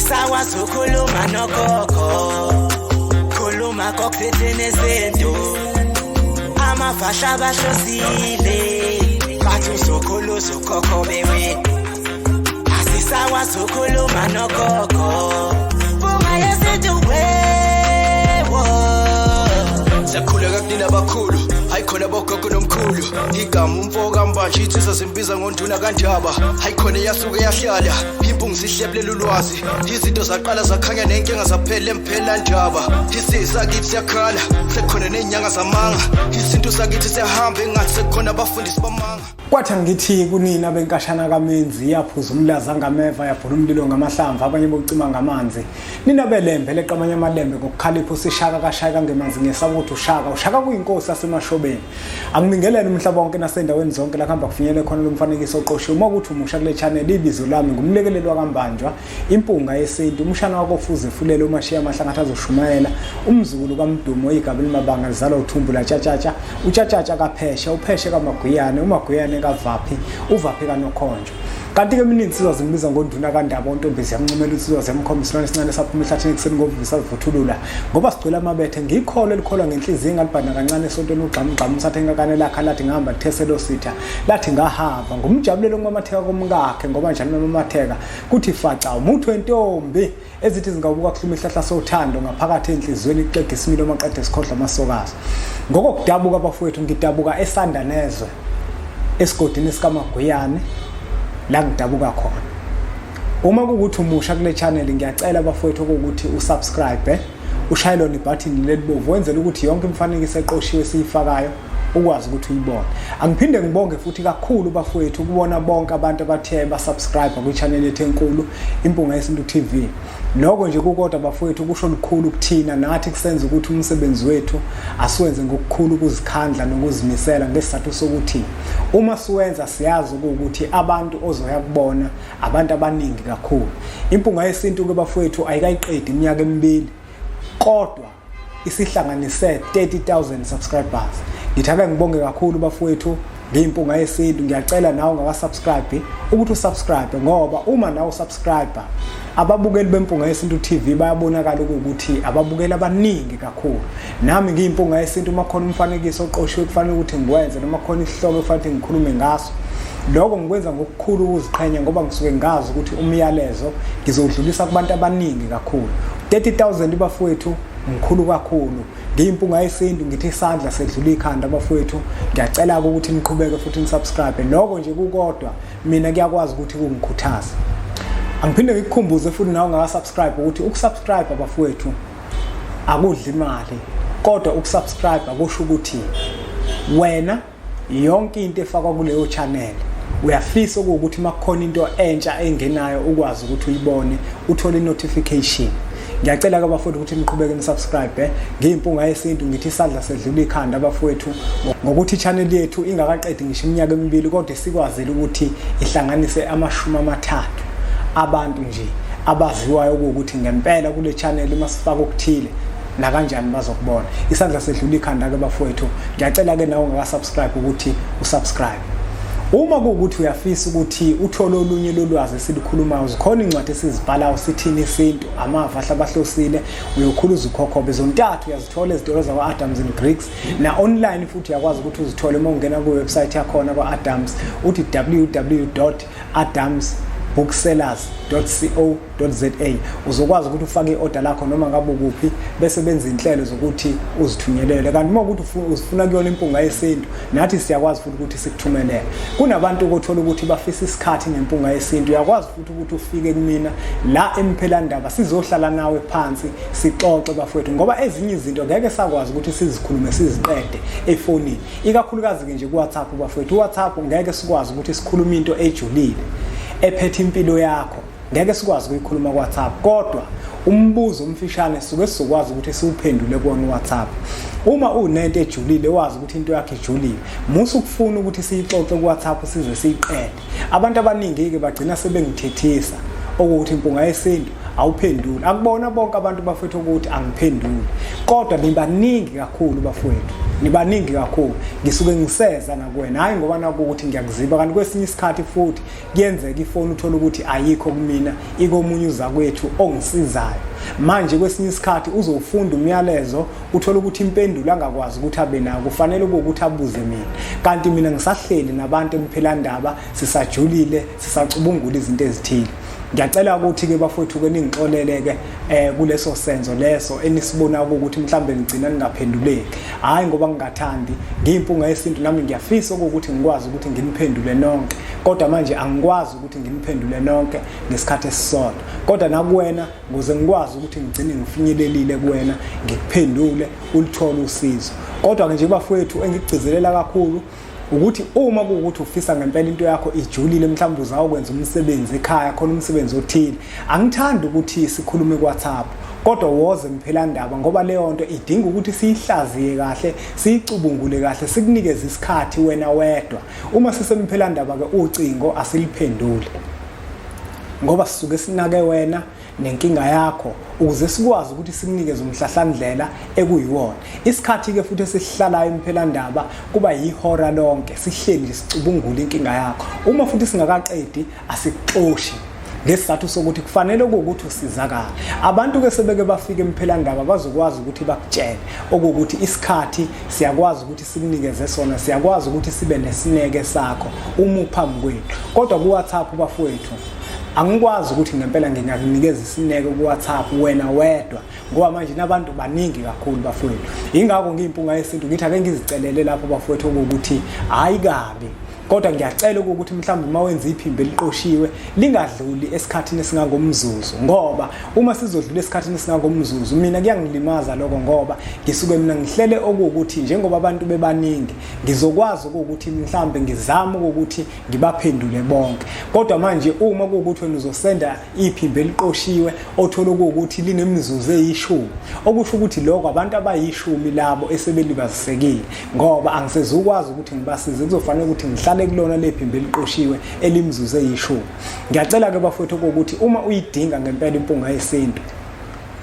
Asisakwazi ukukhuluma nogogo. Khuluma kokuthini isintu. Amafasha bahlosile. Bathi uzokhuluza ukhokho bewe. Asisakwazi ukukhuluma nogogo. Bunga yesintu wewo. Siyakhuleka kunina abakhulu, hayi khona bogogo nomkhulu. Igama umfo kaMbanje insizwa zimbiza ngonduna kaNdaba. Hayi khona yasuke yahlala, impungu zihlebulela ulwazi. Izinto zaqala zakhanya nenkinga zaphela emphela ndaba. Isizwe sakithi siyakhala, sekukhona nezinyanga zamanga. Isintu sakithi siyahamba engathi sekukhona abafundisi bamanga. Kwathi angithi kunina benkashana kaMenzi yaphuza umlaza ngameva yabhula umlilo ngamahlamvu abanye bocima ngamanzi. Nina belembe leqamanye amalembe ngokukhalipha usishaka kashaya kangemanzi ngesaba ukuthi ushaka ushaka kuyinkosi yasemashobeni. Angibingelele umhlaba wonke nasendaweni zonke la kuhamba kufinyele khona lo mfanekiso oqoshiwe. Uma ukuthi umusha kule channel ibizo lami ngumlekeleli wakaMbanjwa impunga yesintu umshana wakofuze efulele umashiya amahlangathi azoshumayela umzukulu kaMdumo igaba elimabanga lizalwa uthumbu latshatshatsha utshatshatsha kapheshe upheshe kamagwiyane umagwiyane kavaphi uvaphi kanokhonjo. Kanti-ke mina iy'nsizwa zimbiza ngonduna kaNdaba ontombi ziyamncomela insizwa ziyamkhomba isilwane esincane saphuma ehlathini ekuseni ngovivi sazivuthulula ngoba sigcwele amabethe ngikholwa elikholwa ngenhliziyo engalibhanda kancane esontweni ugxamugxamu usathe inkakane lakha lathi ngihamba litheselo sitha lathi ngahava ngumjabulelo okumamatheka komkakhe ngoba njalo memamatheka kuthi faca umuthi wentombi ezithi zingawubuka kuhluma ihlahla sothando ngaphakathi enhliziyweni kuxega isimilo maqede sikhohlwa amasokazi. Ngokokudabuka bafowethu ngidabuka eSandanezwe esigodini sikaMagwiyane la ngidabuka khona. Uma kukuthi umusha kule channel ngiyacela bafowethu ukuthi usubscribe ushaye lona ibhathini lelibovu wenzele ukuthi yonke imifanekiso eqoshiwe esiyifakayo ukwazi ukuthi uyibone. Angiphinde ngibonge futhi kakhulu bafowethu ukubona bonke abantu abathe basubscribe kwi-channel yethu enkulu Impunga Yesintu TV. Lokho nje kukodwa bafowethu kusho lukhulu kuthina nathi kusenza ukuthi umsebenzi wethu asiwenze ngokukhulu ukuzikhandla nokuzimisela ngesizathu sokuthi uma siwenza siyazi ukuthi abantu ozoya kubona abantu abaningi kakhulu. Impunga Yesintu ke bafowethu ayikayiqedi iminyaka emibili kodwa isihlanganise 30,000 subscribers. Ngithi ake ngibonge kakhulu bafowethu ngiyimpunga yesintu ngiyacela nawe ungaka-subscribe ukuthi usubscribe ngoba uma nawe usubscribe ababukeli bempunga yesintu TV bayabonakala ukuthi ababukeli abaningi kakhulu. Nami ngiyimpunga yesintu uma khona umfanekiso oqoshiwe kufanele ukuthi ngiwenze noma khona isihloko kufanele ukuthi ngikhulume ngaso. Lokho ngikwenza ngokukhulu ukuziqhenya ngoba ngisuke ngazi ukuthi umyalezo ngizowudlulisa kubantu abaningi kakhulu. 30,000 bafowethu mkhulu kakhulu. Ngiyimpunga yesintu ngithi isandla sedlula ikhanda bafowethu. Ngiyacela ukuthi niqhubeke futhi nisubscribe. Lokho nje kukodwa mina kuyakwazi ukuthi kungikhuthaze. Angiphinde ngikukhumbuze futhi nawe ungaka-subscribe ukuthi ukusubscribe bafowethu akudli imali kodwa ukusubscribe akusho ukuthi wena yonke into efakwa kuleyo channel uyafisa ukuthi makukhona into entsha engenayo ukwazi ukuthi uyibone uthole notification. Ngiyacela ke bafowethu ukuthi niqhubeke nisubscribe. Ngiyimpunga yesintu ngithi isandla sedlula ikhanda bafowethu ngokuthi channel yethu ingakaqedi ngisho iminyaka emibili kodwa sikwazile ukuthi ihlanganise 30 abantu nje abaziwayo ukuthi ngempela kule channel uma sifaka okuthile nakanjani bazokubona. Isandla sedlula ikhanda ke bafowethu. Ngiyacela ke nawe ungaka-subscribe ukuthi usubscribe. Uma kuwukuthi uyafisa ukuthi uthole olunye lolwazi esilukhulumayo zikhona incwadi esizibhalayo sithini isintu amava ahlabahlosile uyokhuluza ukhokhobe zontathu uyazithola ezitolo zakwa-Adams and Griggs na online futhi uyakwazi ukuthi uzithole uma ungena kwi-website yakhona kwa-Adams uthi www.adamsbooksellers.co .za uzokwazi ukuthi ufake i-order lakho noma ngabe ukuphi bese benza inhlelo zokuthi uzithunyelele. Kanti uma ukuthi uzifuna kuyona impunga yesintu nathi siyakwazi futhi ukuthi sikuthumelele. Kunabantu okuthola ukuthi bafisa isikhathi nempunga yesintu uyakwazi futhi ukuthi ufike kumina la emphelandaba sizohlala nawe phansi sixoxe bafowethu ngoba ezinye izinto ngeke sakwazi ukuthi sizikhulume siziqede efonini ikakhulukazi ke nje ku-WhatsApp bafowethu. U-WhatsApp ngeke sikwazi ukuthi sikhulume into ejulile ephethe impilo yakho ngeke sikwazi ukuyikhuluma ku-WhatsApp kodwa umbuzo omfishane sisuke sizokwazi ukuthi siwuphendule kuwona uWhatsApp. Uma unento ejulile wazi ukuthi into yakho ijulile musa ukufuna ukuthi siyixoxe ku-WhatsApp size siyiqede. Abantu abaningi-ke bagcina sebengithethisa okuwukuthi impunga yesintu awuphenduli. Akubona bonke abantu bafowethu ukuthi angiphenduli kodwa nibaningi kakhulu bafowethu. Nibaningi kakhulu. Ngisuke ngiseza nakuwena, hhayi ngoba nakho ukuthi ngiyakuziba, kanti kwesinye isikhathi futhi kuyenzeka ifoni uthole ukuthi ayikho kumina, ikomunye uzakwethu ongisizayo. Manje kwesinye isikhathi uzowufunda umyalezo uthole ukuthi impendulo angakwazi ukuthi abe nayo, kufanele ukuthi abuze mina, kanti mina ngisahleli nabantu emphelandaba, sisajulile, sisacubungula izinto ezithile. Ngiyacela ukuthi-ke bafowethu-ke ningixolele-ke kuleso senzo leso enisibona ukuthi mhlambe ngigcina ningaphenduleki. Hhayi ngoba ngingathandi, ngiyimpunga yesintu nami ngiyafisa ukuthi ngikwazi ukuthi nginiphendule nonke, kodwa manje angikwazi ukuthi nginiphendule nonke ngesikhathi esisodwa. Kodwa nakuwena ukuze ngikwazi ukuthi ngigcine ngifinyelelile kuwena, ngikuphendule ulithole usizo. Kodwa-ke nje bafowethu, engikugcizelela kakhulu ukuthi uma kuwukuthi ufisa ngempela into yakho ijulile, mhlawumbe uzawukwenza umsebenzi ekhaya, khona umsebenzi othile, angithandi ukuthi sikhulume ku-WhatsApp, kodwa woze mphelandaba, ngoba leyo nto idinga ukuthi siyihlaziye kahle, siyicubungule kahle, sikunikeze isikhathi wena wedwa. Uma sisemphelandaba-ke ucingo asiliphenduli, ngoba sisuke sinake wena nenkinga yakho ukuze sikwazi ukuthi sikunikeze umhlahlandlela ekuyiwona. Isikhathi-ke futhi esihlalayo emphelandaba kuba yihora lonke, sihleli sicubungula inkinga yakho. Uma futhi singakaqedi asikuxoshi, ngesizathu sokuthi kufanele ukuthi usizakale. Abantu-ke sebeke bafike emphelandaba bazokwazi ukuthi bakutshele okuwukuthi isikhathi siyakwazi ukuthi sikunikeze sona, siyakwazi ukuthi sibe nesineke sakho uma uphambi kwethu. Kodwa ku-WhatsApp bafowethu, angikwazi ukuthi ngempela ngingakunikeza isineke ku-WhatsApp wena wedwa, ngoba manje nabantu baningi kakhulu bafowethu. Yingakho ngiyimpunga yesintu ngithi ake ngizicelele lapho bafowethu ukuthi hhayi kabi, kodwa ngiyacela ukuthi mhlawumbe uma wenza iphimbo eliqoshiwe lingadluli esikhathini esingangomzuzu, ngoba uma sizodlula esikhathini esingangomzuzu mina kuyangilimaza lokho, ngoba ngisuke mina ngihlele okuwukuthi njengoba abantu bebaningi ngizokwazi ukuthi mhlawumbe ngizame ukuthi ngibaphendule bonke. Kodwa manje uma kuwukuthi wena uzosenda iphimbo eliqoshiwe othola ukuthi linemizuzu eyishumi, okusho ukuthi lokho abantu abayishumi labo esebelibazisekile, ngoba angisezukwazi ukuthi ngibasize, kuzofanele ukuthi ngihlale kulona lephimbo eliqoshiwe elimizuzu eyishumi. Ngiyacela-ke bafowethu ukuthi uma uyidinga ngempela impunga yesintu,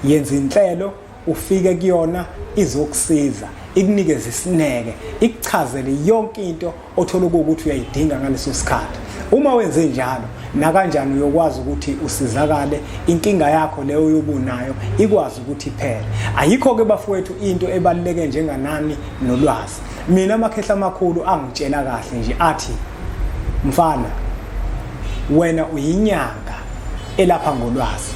yenza inhlelo ufike kuyona, izokusiza, ikunikeze isineke, ikuchazele yonke into othola ukuthi uyayidinga ngaleso sikhathi. Uma wenze njalo, nakanjani uyokwazi ukuthi usizakale, inkinga yakho leyo yobunayo ikwazi ukuthi iphele. Ayikho-ke bafowethu into ebaluleke njenganani nolwazi. Mina amakhehla amakhulu angitshela kahle nje athi, mfana, wena uyinyanga elapha ngolwazi.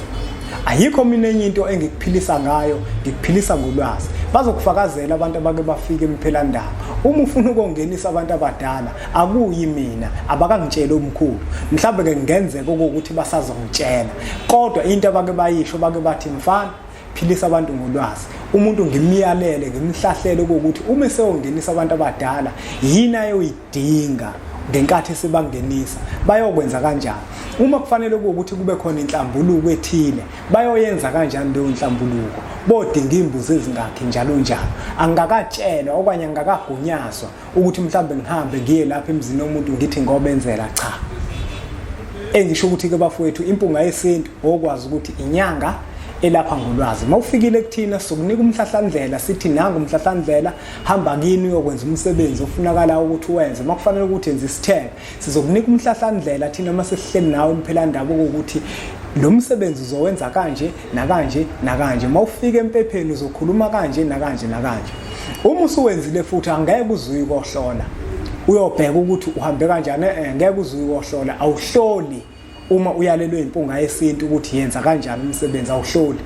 Ayikho mina enye into engikuphilisa ngayo, ngikuphilisa ngolwazi. Bazokufakazela abantu abake bafike emphelandaba. Uma ufuna ukongenisa abantu abadala, akuyi mina, abakangitsheli omkhulu. Mhlawumbe ke kungenzeka ukuthi basazongitshela. Kodwa into abake bayisho, bake bathi mfana, philisa abantu ngolwazi. Umuntu ngimyalele, ngimhlahlele ukuthi uma eseyongenisa abantu abadala, yini ayoyidinga ngenkathi sebangenisa, bayokwenza kanjani. Uma kufanele ukuthi kube khona inhlambuluko ethile, bayoyenza kanjani leyo nhlambuluko, bodinga imbuzi ezingakhi njalo njalo. Angikakatshelwa okanye angikakagunyazwa ukuthi mhlawumbe ngihambe ngiye lapha emzini womuntu ngithi ngobenzela, cha. Engisho ukuthi-ke bafowethu, impunga yesintu okwazi ukuthi inyanga elapha ngolwazi. Uma ufikile kuthina sokunika umhlahlandlela, sithi nangu umhlahlandlela, hamba kini uyokwenza umsebenzi ofunakala ukuthi uwenze. Uma kufanele ukuthi enze isithebe, sizokunika umhlahlandlela thina uma sesihleli nawe emphelandaba ukuthi lo msebenzi uzowenza kanje nakanje nakanje. Uma ufika empepheni uzokhuluma kanje nakanje nakanje. Uma usuwenzile futhi angeke uze uyohlola, uyobheka ukuthi uhambe kanjani. Ngeke uze uyohlola, awuhloli uma uyalelwe impunga yesintu ukuthi yenza kanjani umsebenzi, awuhloli.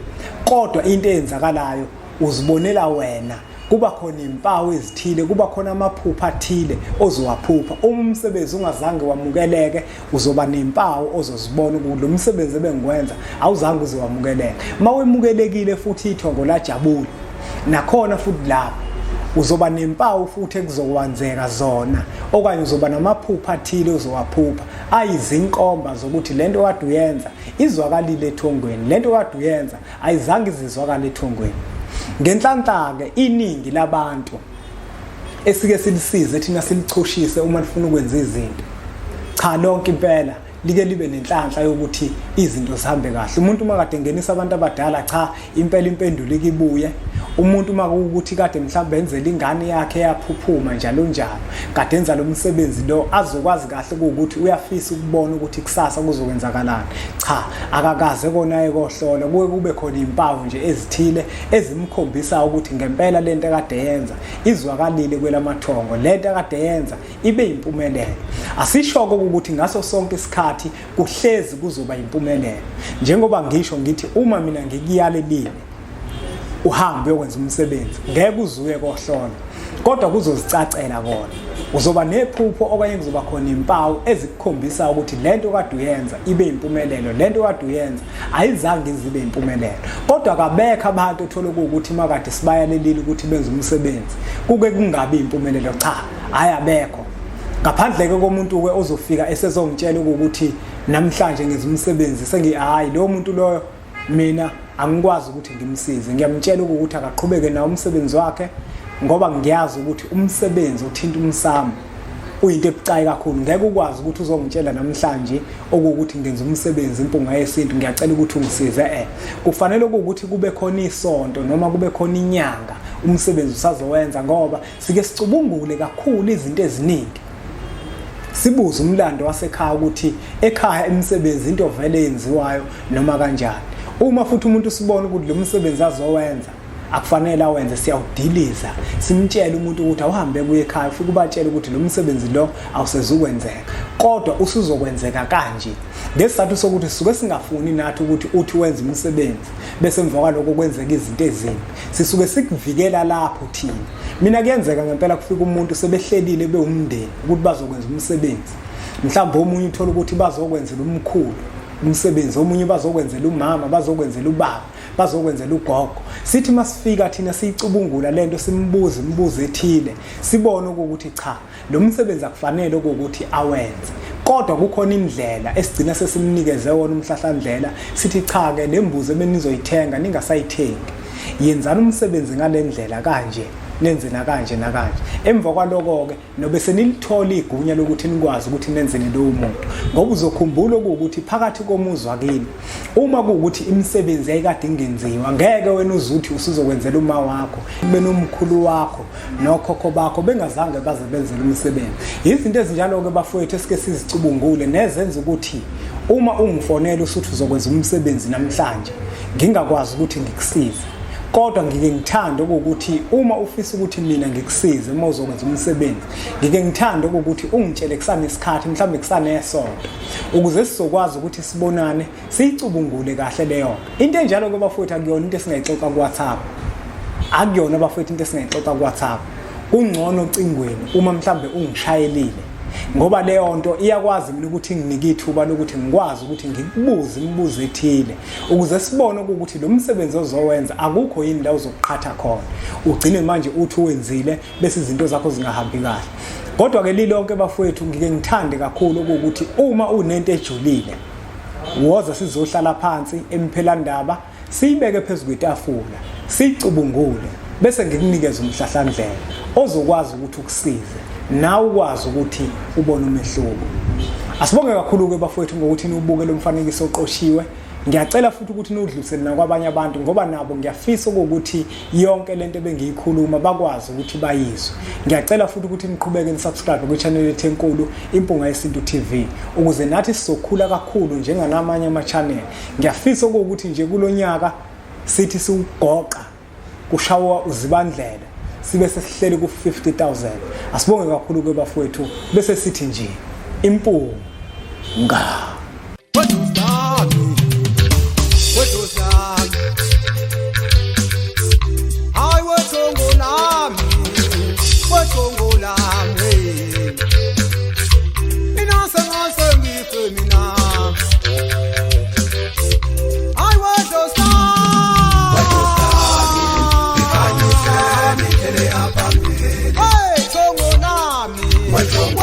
Kodwa into eyenzakalayo uzibonela wena, kuba khona impawu ezithile, kuba khona amaphupha athile ozowaphupha. Uma umsebenzi ungazange wamukeleke, uzoba nempawu ozozibona ukuthi lo msebenzi ebengiwenza awuzange uze wamukeleke. Uma wemukelekile futhi ithongo lajabula, nakhona futhi lapho uzoba nempawu futhi ekuzokwenzeka zona, okanye uzoba namaphupha athile ozowaphupha ayizinkomba zokuthi lento kade uyenza izwakalile ethongweni, lento kade uyenza ayizange izizwakale ethongweni. Ngenhlanhla-ke iningi labantu esike silisize thina silichoshise uma lifuna ukwenza izinto, cha lonke impela like libe nenhlanhla yokuthi izinto zihambe kahle. Umuntu uma kade engenisa abantu abadala, cha impela impendulo ikibuye. Umuntu uma kuwukuthi kade mhlawumbe enzela ingane yakhe yaphuphuma njalo njalo, kade enza lo msebenzi lo azokwazi kahle kuwukuthi uyafisa ukubona ukuthi kusasa kuzokwenzakalani. Cha, akakaze kona aye kohlola, kuke kube khona izimpawu nje ezithile ezimkhombisa ukuthi ngempela lento akade yenza izwakalile kwelamathongo, lento akade yenza ibe impumelelo. Asishoko ukuthi ngaso sonke isikhathi kuhlezi kuzoba impumelelo. Njengoba ngisho ngithi uma mina ngikuyalelile uhambe uyokwenza umsebenzi, ngeke uzuye kohlola, kodwa kuzozicacela kona. Uzoba nephupho okanye kuzoba khona impawu ezikukhombisa ukuthi lento kade uyenza ibe impumelelo, lento kade uyenza ayizange izibe impumelelo. Kodwa kabekho abantu othola ukuthi makade sibayalelile ukuthi benze umsebenzi kuke kungabi impumelelo. Cha, hayi abekho. Ngaphandle ke komuntu ke ozofika esezongitshela ukuthi namhlanje ngenza umsebenzi sengi, hayi lowo muntu loyo mina angikwazi ukuthi ngimsize. Ngiyamtshela ukuthi akaqhubeke nawo umsebenzi wakhe, ngoba ngiyazi ukuthi umsebenzi othinta umsamo uyinto ebucayi kakhulu. Ngeke ukwazi ukuthi uzongitshela namhlanje okuwukuthi ngenza umsebenzi impunga yesintu, ngiyacela ukuthi ungisize. Kufanele ukuthi kube khona isonto noma kube khona inyanga umsebenzi usazowenza, ngoba sike sicubungule kakhulu izinto eziningi. Sibuze umlando wasekhaya ukuthi ekhaya imisebenzi into vele yenziwayo noma kanjani. Uma futhi umuntu sibona ukuthi lo msebenzi azowenza akufanele awenze, siyawudiliza, simtshele umuntu ukuthi awuhambe kuye ekhaya ufike ubatshele ukuthi lo msebenzi lo awusezukwenzeka, kodwa usuzokwenzeka kanje, ngesizathu sokuthi sisuke singafuni nathi ukuthi uthi wenze umsebenzi bese emva kwaloko kwenzeka izinto ezimbi. Sisuke sikuvikela lapho thina. Mina kuyenzeka ngempela kufika umuntu sebehlelile bewumndeni ukuthi bazokwenza umsebenzi, mhlawumbe omunye uthola ukuthi bazokwenzela umkhulu umsebenzi, omunye bazokwenzela umama, bazokwenzela ubaba, bazokwenzela ugogo. Sithi masifika thina siyicubungula lento, simbuze imibuzo ethile, sibone ukuthi cha, lo msebenzi akufanele ukuthi awenze, kodwa kukhona indlela esigcina sesimnikeze wona umhlahlandlela, sithi cha ke le mbuzi ebenizoyithenga ningasayithengi, yenzani umsebenzi ngalendlela kanje, nenze nakanje nakanje. Emva kwaloko ke nobe senilithola igunya lokuthi nikwazi ukuthi nenzeni lowo muntu, ngoba uzokhumbula ukuthi phakathi komuzi wakini uma kuwukuthi imisebenzi yayikade ingenziwa, ngeke wena uzuthi usuzokwenzela uma wakho benomkhulu wakho nokhokho bakho bengazange baze benzele umsebenzi. Izinto ezinjalo-ke bafowethu esike sizicubungule nezenza ukuthi uma ungifonela usuthi uzokwenza umsebenzi namhlanje ngingakwazi ukuthi ngikusize. Kodwa ngike ngithande ukuthi uma ufisa ukuthi mina ngikusize uma uzokwenza umsebenzi, ngike ngithande ukuthi ungitshele kusanesikhathi, mhlawumbe kusanesonto, ukuze sizokwazi ukuthi sibonane siyicubungule kahle leyo into enjalo-ke bafowethu. Akuyona into esingayixoxa ku-WhatsApp, akuyona bafowethu into esingayixoxa ku-WhatsApp. Kungcono ocingweni uma mhlambe ungishayelile, ngoba leyo nto iyakwazi mina ukuthi nginike ithuba lokuthi ngikwazi ukuthi ngikubuze imibuzo ethile, ukuze sibone ukuthi lo msebenzi ozowenza akukho yini la uzokuqhatha khona, ugcine manje uthi uwenzile bese izinto zakho zingahambi kahle. Kodwa-ke lilonke bafowethu, ngike ngithande kakhulu ukuthi uma unento ejulile, woza sizohlala phansi emphelandaba, siyibeke phezu kwetafula, siyicubungule, bese ngikunikeza umhlahlandlela ozokwazi ukuthi ukusize nawe ukwazi ukuthi ubone umehluko. Asibonge kakhulu-ke bafowethu ngokuthi niwubuke lo mfanekiso oqoshiwe. Ngiyacela futhi ukuthi niwudlulisele nakwabanye abantu, ngoba nabo ngiyafisa ukuthi yonke lento ebengiyikhuluma bakwazi ukuthi bayizwe. Ngiyacela futhi ukuthi niqhubeke nisubscribe kwi-channel yethu enkulu Impunga Yesintu TV, ukuze nathi sizokhula kakhulu njenganamanye ama-channel. Ngiyafisa ukuthi nje kulonyaka sithi siwugoqa kushawa uzibandlela sibe sesihleli ku-50,000. Asibonge kakhulu ke bafowethu, bese sithi nje impunga. Hey, Tongo Nami.